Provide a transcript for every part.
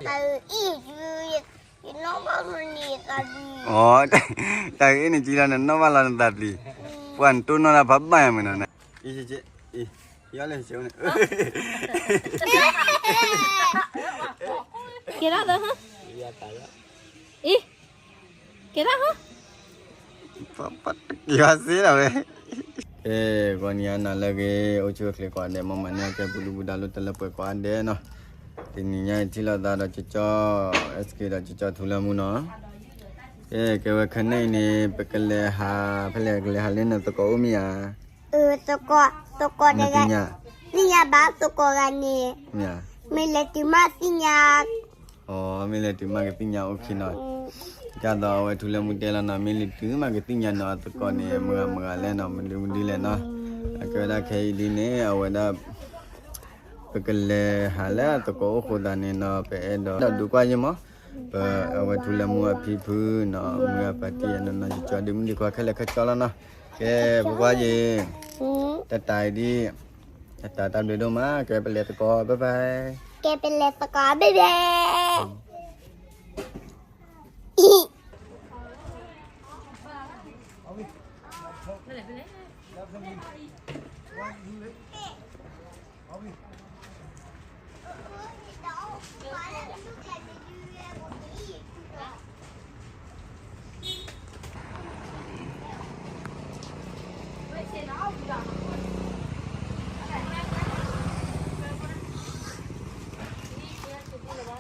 တၢ်အံၤ ယနီၣ်ဘၣ်လီၤန့ၣ်သးပျံၤ, အိ တၢ်အံၤန့ၣ်ကံလီၤ နနီၣ်ဘၣ်လီၤနသးပျံၤ, ပှၢ်နတိၢ်နီၣ်တၢ်ဖးဘၣ်ယၤမ့ၢ်နီၤ, အံၤ ယလၢန့ၣ် ကဲထီၣ်သၢ, အံၤ ကဲထီၣ်ဟါ, ယွၤစ့လီၤဝဲ, ကဲ, ဂီၤနံၤအနၤလၢအဂ့ၤ အိၣ်ဆူၣ်အိၣ်ချ့ကိးဂၤဒဲး မ်မၤန့ၢ်ကဲပူၤဒုပူၤဒါလိာ်တၢ်လၢပှဲၤကိးဂၤဒဲးနီၤ, တနံၤညါအံၤထံၣ်လိာ်သးဒီးကၠီကၠီ, အဲစက့ဒီးကၠီကၠီထူလၢမူနီၤ, ကဲ, ကဲဝဲခဲန့ၣ်အံၤန့ၣ် ပကလဲၤဟး ဖဲလဲၣ်ကလဲၤဟးလၢနသကိးအိၣ်မ့ၢ်ဧါ သကိး, သကိးတဂၤ, သ့ၣ်ညါဘၣ်သကိးဂၤန့ၣ်, မ့ၢ်လဲၤတုၤမးသ့ၣ်ညါ, အိ မ့ၢ်လဲၤတုၤမးကသ့ၣ်ညါ အိၣ်ခံနီၤ, ဒ်သိးအဝဲထူလၢမူတဲလီၤနီၤ မ့ၢ်လဲၤတုၤမးကသ့ၣ်ညါနီၤ အသကိးန့ၣ် မုၢ်ဂၤမုၢ်ဂၤလဲၣ်နီၤ မနုၤမနုၤလဲၣ်နီၤ, အကဲဝဲဒၣ်ခဲအံၤဒ်န့ၣ် အဝဲဒၣ် ပကလဲၤဟးလၢအသကိးအိၣ်ဃိသတးန့ၣ်နီၤ ပအဲၣ်ဒိးဒုးကွၢ်ယံမး, ပအဝဲထူလၢမူအဖံဖုနီၤ မုၢ်အပၢ်တံၢ်အနီၢ်နီၢ်ကၠီကၠီ ဒုးမုၢ်ဒုးခွါခဲလၢာ်ခဲဆ့လီၤနီၤ, ကဲ, ပကွၢ်ယံၤ, တၢ်တၢ်အံၤဒ်, တၢ်တၢ်တၢ်ဘျုးဒိၣ်မး ကဲပလဲၤသကိး bye bye, ကဲပလဲၤသကိး bye bye.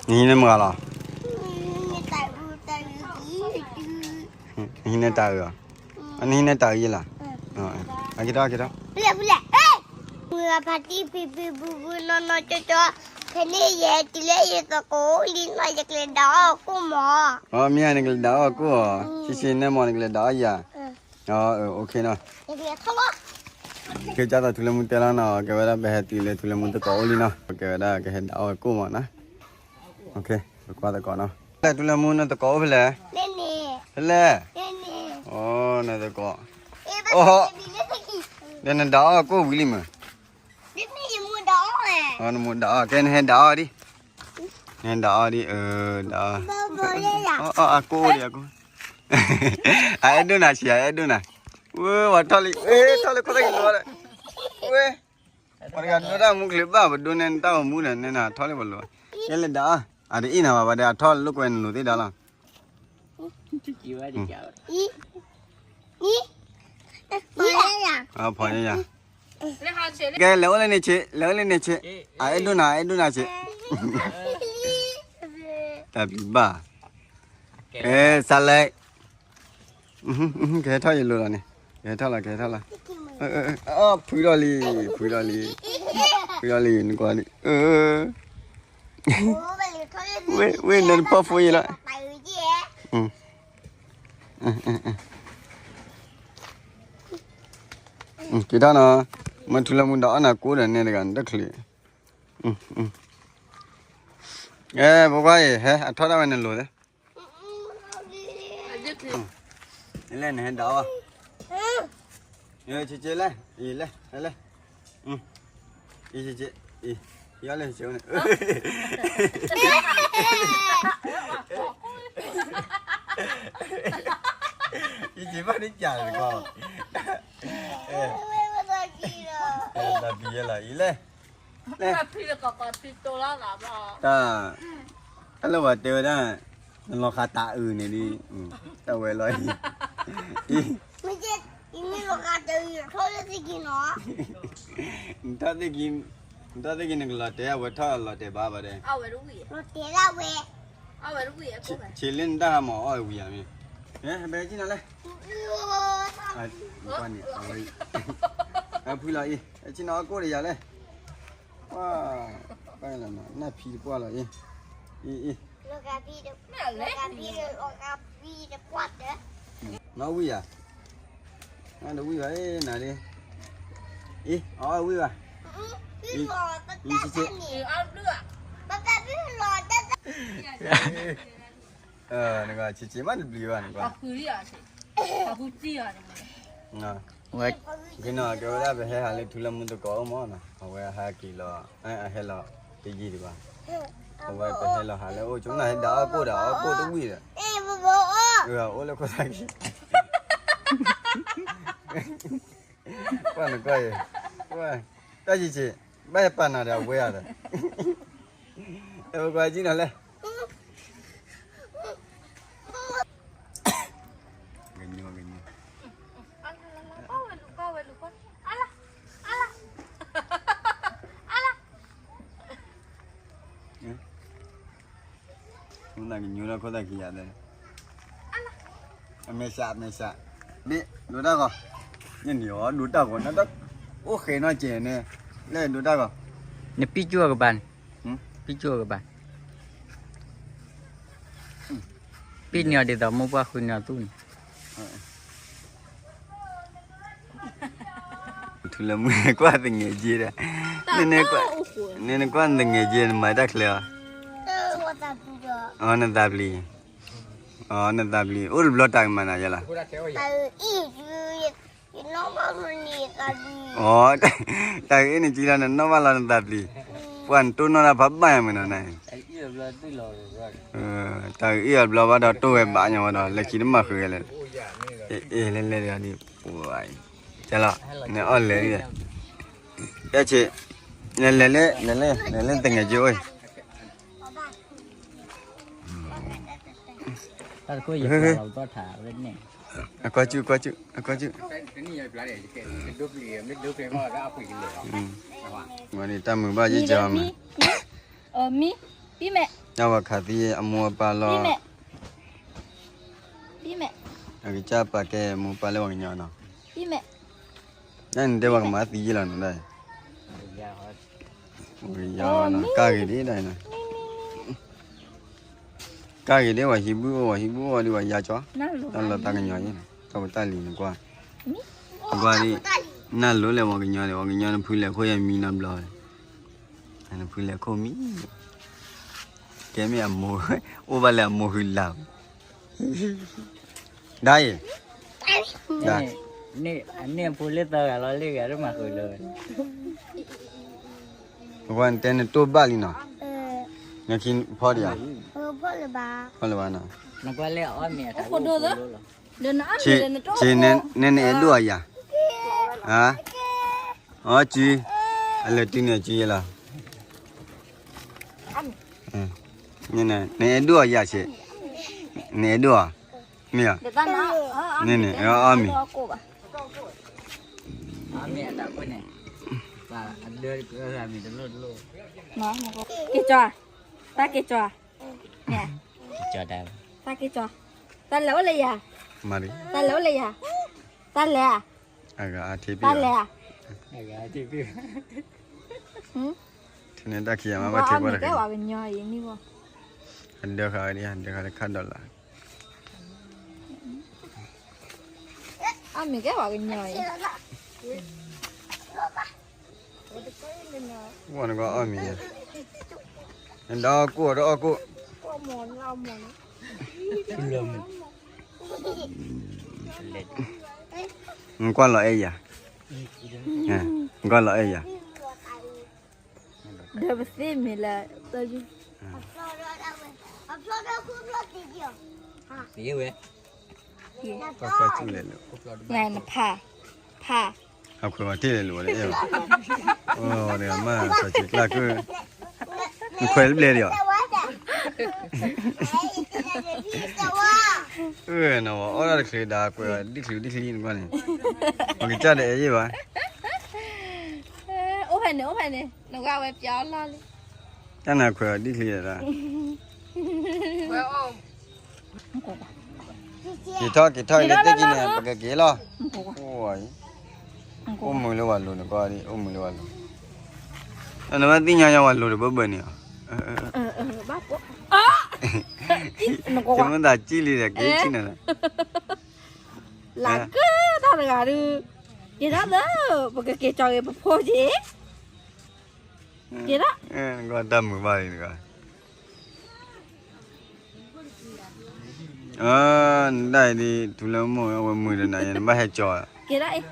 နဟံးန့ၢ်မုၢ်ဂၤလီၤ, နဟံးန့ၢ်တၢ်အုးလီၤ, နဟံးန့ၢ်တၢ်အုးယဲလီၤ, အက့ၤထီၣ်က့ၤထီၣ်, မုၢ်ဂၤဖါတံၢ်ဖံဖံဖုဖုနီၢ်နီၢ်ကၠီကၠီ, ခဲန့ၣ်ယဲတုၤလၢယသကိးအိၣ်လံနီၤ ယကလဲၤဒၣ်အီၣ်ကိၣ်မး, မ့ၢ်ဧါ နကလဲၤဒၣ်အီၣ်ကိၣ်, ဆံးဆံးန့ၣ်မး နကလဲၤဒၣ်အီၣ်ယၤ, အိ okay နီၤ, ကဲဒ်သိးထူလၢမူတဲလီၤနီၤ ကဲဝဲဒၣ်ပဟဲတုၤလၢထူလၢမူသကိးအိၣ်လံနီၤ ကဲဝဲဒၣ်ကဟဲဒၣ်အီၣ်ကိၣ်မးနီၤ, okay ပကွၢ်သကိးနီၤ, ထူလၢမူနသကိးအိၣ်ဖဲလဲၣ်, ဖဲလဲၣ်, အိ နသကိး, အိ ဒီးနဒၣ်အီၣ်ကိၣ်ဝံၤလံမး, နမိၢ်ဒၣ်အီၣ် ကဲနဟဲဒၣ်အီၣ်ဒံး, နဟဲဒၣ်အီၣ်ဒံး, ဒၣ်အီၣ်, အကိၣ်အိၣ်ဒံးအကိၣ်, အအဲၣ်ဒိၣ်နၤဆံး အအဲၣ်ဒိၣ်နၤ, ဝဲ ပှၤထီၣ်လံ, ထီၣ်လံ ခီၣ်သက့ၤလီၤ, ဝဲ ပှၤတဂၤဒိတၢ်မူချ့ဘၣ် ပဒိန့ၢ်တၢ်ဂီၤမူဒီး နဲနၤထီၣ်လံပလိာ်, ယဲလဲၤဒၣ်အီၣ်, အတအ့ၣ်နၤဘၣ် ပှၤဒီးအထီၣ်လိာ်ကွဲနလိာ်သ့ၣ်ဒၣ်လီၤ, ဖီယဲယၤ, ကဲ လဲၤအိၣ်လၢန့ၣ်ဆံး လဲၤအိၣ်လၢန့ၣ်ဆံး, အအဲၣ်ဒိၣ်နၤ အဲၣ်ဒိၣ်နၤဆံး, တၢ်ဘျုးဘၣ်, ကဲ စးလဲၣ် ကဟဲထီၣ်ယလိၤလီၤန့ၣ်, ကဟဲထီၣ်လီၤ ကဟဲထီၣ်လီၤ, ဖုထီၣ်လံ ဖုထီၣ်လံ, ဖုထီၣ်လံ နကွၢ်လံ, ဝဲ ဝဲ နဖီၣ်ဖိယံၤလီၤ, က့ၤထီၣ်နီၤ, မ့ၢ်ထူလၢမူဒီးအီၣ်နၤကိၣ်ဒီးနဲတဂၤနတချုး, အဲ ဖိခွါအံၤ ဟဲ အထီၣ်ဒၣ်ဝဲနလိၤသ့, လဲၣ် နဟဲဒၣ်အီၣ်, ဆ့ဆ့လဲၣ် အံၤလဲၣ် လဲၣ်, အံၤဆ့ဆ့, အံၤ ယီၢ်လဲၣ်ဆ့ဆ့န့ၣ်, ယစံးဘၣ်န့ၣ်ကၢ်လီၤ, တၢ်ဘံယဲလီၤ အံၤလဲၣ်, လဲၣ်, တၢ် တၢ်လၢပှၤတဲဝဲဒၣ် နလီၤဃာ်တၢ်အုးန့ၣ်ဒ်, တၢ်ဝဲလီၤအံၤ, အံၤ နထီၣ်သ့ၣ်က့ၤ, နထီၣ်သ့ၣ်က့ၤ နကလီၤတဲာ် အဝဲထီၣ်လီၤတဲာ်ဘၣ်ဘၣ်ဒီး, ဆံးလၢနတၢ်ဟးမၤအီၣ်ဝံၤဧါမ့ၢ်, ဟဲ ဟဲဘဲကံနီၤလဲၣ်, အဝဲ ဖုလီၤအံၤ ဟဲကံနီၤအီၣ်ကိၣ်ဒီးယၤလဲၣ်, ပှၤ နၢ်ဖံတပှၢ်လီၤအံၤ, အံၤ အံၤ နီၢ်ဝံၣ်ဧါ, နတဝံၣ်ဘၣ် နၤဒ်, အံၤ အီၣ်ဝံၣ်ဘၣ်, အံၤ ဆံးဆံး, နကဆံးဆံးမးတဘျုးဘၣ်နကွၢ်, ဝဲ က့ၤနီၤ ကဲဝဲဒၣ်ပဟဲဟးလၢထူလၢမူသကိးအိၣ်မးနီၤ အဝဲဟဲက့ၤလီၤ, အဟဲလီၤ တယံာ်ဒံးဘၣ်, အဝဲပဟဲလီၤဟးလၢအိၣ်ဆိနၢ်ဟဲဒၣ်အီၣ်ကိၣ်ဒီးအီၣ်ကိၣ်တဝံၣ်ဒီး, အိၣ်လၢခိၣ်သၣ်ခံ, ကွၢ်နကွၢ်အံၤ, တၢ်ယံာ်ဆံး, ဘၣ်ယပာ်နၤဒီးအဝဲအံၤဒီး, အဲပကွၢ်ကံနီၤလဲၣ်, ကညီကညီ နကညိလၢခိၣ်သၣ်ခံယၤသၢ, အမဲာ်ဆှး အမဲာ်ဆှး, ဒ် ဒိတၢ်ဂီၤ, ညန့ၣ်အီၤ ဒိတၢ်ဂီၤ နတၢ်အိၣ်ဃဲၤနီၢ်ကဲၤန့ၣ်, လၢဒိတၢ်ဂီၤ, နပံၢ်ကၠူၣ်အကပၤန့ၣ်, ပံၢ်ကၠူၣ်အကပၤ, ပံၢ်န့ၢ်အီၤဒ်သိးမိၢ်ပှၢ်ဃုန့ၢ်အီၤသူၣ်န့ၣ် ထူလၢမုၢ်ကွၢ်သငဲးက့ဒီး, နကွၢ်သငဲးက့ နမၤတၢ်ချၢအီၤ, အီ နသးပျံၤ, အီ နသးပျံၤ အိၣ်တဘျီတၢ်ကမၤနၤယဲလီၤ, အီ တၢ်ဂ့ၢ်အံၤန့ၣ်ကံလီၤ နနီၣ်ဘၣ်လီၤနသးပျံၤ, ပှၤနတိၢ်နီၣ်တၢ်ဖးဘၣ်ယၤမုၢ်နီၤနၤ, တၢ်ဂ့ၢ်အံၤအဘျီဘၣ်ဒီးတိၢ်ဝဲဘၣ်ညါဝဲဒီး လၢခံတမၤဃုာ်ဂဲၤလဲၣ်, အ့ လဲၤလဲၤဒီးဒ်ပှၤအံၤ, ကဲလီၤ, နအီၣ်လဲၤဒ်လဲၣ်, ကဲဆ့, လဲၤလဲၤလဲၤလဲၤလဲၤ လဲၤလဲၤသငဲးက့အိၣ်အံၤ တၢ်တခိၣ်ယဲၢ်ပျၢ်လီၤဘၣ်ထးဝဲန့ၣ်, အကွၢ်စု ကွၢ်စု အကွၢ်စု, ဝဲန့ၣ်တၢ်မုာ်ဘၣ်ယကၢမး, မံ, တၢ်ဝဲခးသံအမိၢ်အပၢ်လီၤ, အကစၢ်ပာ်ကဲမိၢ်ပၢ်လၢပှၤကညီနီၤ, တၢ်န့ၣ်တဲပှၤကမၤသံယ့ၢ်လီၤနီၤ, ပှၤကညီနီၤ ကၢ်ဂ့ၤဒ်ဒၣ်နီၤ ကၢ်ဂ့ၤဒ်ဝဲဟံၣ်ဘုၣ်အိၣ်ဝဲဟံၣ်ဘုၣ်အိၣ်ဒ်ဝဲယါကၠီ, တၢ်လီၢ်တၢ်ကညီအံၤ, တၢ်ဖိတၢ်လံၤနကွၢ်, နကွၢ်ဒ်, နလိၤလဲၣ်ပှၤကညီန့ၣ် ပှၤကညီနဖုလဲၤခိၣ်ယမံနီတဘျီ, နဖုလဲၤခိၣ်မံ, ကဲမ့ၢ်အမိၢ်, အိၣ်ဘၣ်လၢအမိၢ်ဃုလၢ်, ဒါအံၤ, န့ၣ်အဖိလၢသၢဂၤလီၤလၢဂၤတမၤဃုာ်လၢ, ပှၤတဲနတိၢ်ဘၣ်လံနီၤ, နခံဖီဒံးဧါ, ဖီလၢၤဘၣ်နီၤ, နကွၢ်လၢအီၣ်မ့ၤအတၢ်အိၣ်ဖိလီၤ, ဆ့, နအဲၣ်ဒိၣ်အီၤယၤ, အီၣ်စု, အလဲၤတုၤန့ၣ်အစုယဲလီၤ, နအဲၣ်ဒိၣ်အီၤယၤဆ့, နအဲၣ်ဒိၣ်အီၤ, မ့ၢ်ဧါ, န့ၣ်န့ၣ် အီၣ်မ့ၤ က့ၤကၠီ, တၢ်က့ၤကၠီ, တၢ်က့ၤကၠီ, တၢ်လဲၤအိၣ်လၢယၤ, တၢ်လဲၤအိၣ်လၢယၤ, တၢ်လဲၤ, အဂၤအါထံဘ့ၣ်, တၢ်လဲၤဧါ, ထံန့ၣ်တၢ်ခံးမးဘၣ်ထံဘၣ်တဂ့ၤ, အဒၢဃာ်ဝဲဒၣ် အဒၢဃာ်တခါဒီးလၢ အီၣ်မ့ၤကဲပှၤကညီအံၤ, ဝဲနကအီၣ်မ့ၤ, ဒီးကိၣ်ဒီးအီၣ်ကိၣ်, နကွၢ်လီၤအဲၣ်ယၤ, နကွၢ်လီၤအဲၣ်ယၤ ဒီးပသ့မ့ၢ်လၢ, သ့ဝဲ, နဖး, ဖး, အခွဲးဝဲတ့ၢ်လဲၤလိာ်ဝဲလၢအဲၣ်ဘၣ်, အိၣ်ဒီးမ့ၢ်စီၤဆံးကျါကၢ, နခွဲးတဘျဲၣ်ဒံးဧါ, အၢ နဝဲအီၣ်ဒၣ်တချုးဒီး ကွဲးဝဲဒ်ချံဒ်ချံနကွၢ်န့ၣ်, ပကစၢ်ဒီးအဲၣ်ယ့ၢ်ဘၣ်, အိၣ်ဖဲန့ၣ် အိၣ်ဖဲန့ၣ် နဝဲဝဲပျီလီၤလံ, တၢ်နၤခွဲးအီၤဒ်ချံဒီး, က့ၤထီၣ်က့ၤထီၣ်လၢသ့ၣ်ကံန့ၣ် ပကက့ၤလီၤ, အိၣ်အံၤ, အိၣ်မုာ်လၢဝဲလိၤန့ၣ်ကီး, အိၣ်မုာ်လၢဝဲလိၤ, နမ့ၢ်သ့ၣ်ညါညါဝဲလိၤတဘၣ်ဘၣ်န့ၣ်, ကမ့ၢ်သးကံၣ်လံဒီး က့ၤထံၣ်နၤလီၤ, လၢကၢ်တၢ်တဂၤဒုး, က့ၤထီၣ်လၢ, ပကက့ၤကၠီဂ့ၤပဖိက့ၤ က့ၤထီၣ်, နကတၢ်မုာ်ဘၣ်လံနက, နဒၣ်အံၤဒ် ထူလၢမိၢ်အဝဲမုာ်ဒီးနၤ နဘၣ်ဟဲကၠီ, က့ၤထီၣ်အံၤ,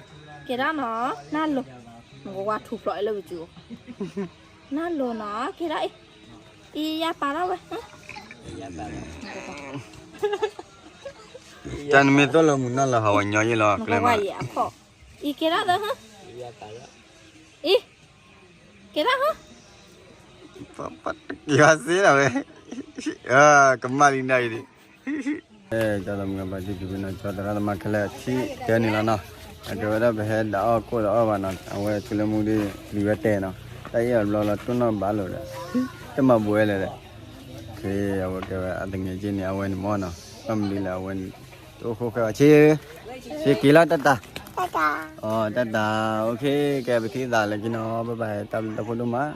က့ၤထီၣ်နီၤ, နလိၤ, နကဝါထူဖျိးလၢပစုၤ, နၢ်လိၤနီၤ က့ၤထီၣ်အံၤ, အံၤယၤပာ်ထီၣ်ဝဲ, တၢ်နမ့ၢ်သိၣ်လၢမုၢ်နီၢ်လၢဟးဝဲညီယ့ၣ်လီၤ ကျဲမး, အံၤက့ၤထီၣ်သၢ, အံၤ, က့ၤထီၣ်ဟ, ယွၤစ့လီၤဝဲ, ကမၣ်လံနၤအံၤဒံး ကၠီသးမုၣ်ကဘၣ်ဒံးကဘ့ၣ်နီၤ ကၠီသရၣ်သမါခဲလၢာ်ထံၣ်တဲန့ၣ်လီၤနီၤ, အကဲဝဲဒၣ်ပဟဲဒၣ်အီၣ်ကိၣ်ဒီးအီၣ်ဘၣ်နီၤ အဝဲထူလၢမူဒံး ပျံၤဝဲတဲနီၤ, တၢ်အ့ၣ်အီၤတဘျီလီၤ တိၢ်နီၣ်ဘၣ်လိာ်ဒီး, တမၤဘှဲလဲၣ်ဒီး, ခဲအဝဲကဲဝဲအသငဲးက့န့ၣ် အဝဲန့ၣ်မ့ၢ်နီၤ, ဘၣ်မနုၤလဲၣ်အဝဲန့ၣ်, တအိၣ်ဃိခဲအီၤဆ့, ဆ့က့ၤလီၤတၢ်တၢ်, အတၢ်တၢ်, ကဲပထံၣ်သးလၢခံနီၤ ဘၣ်ဘၣ် တၢ်ဘျုးတၢ်ဖှိၣ်ဒိၣ်မး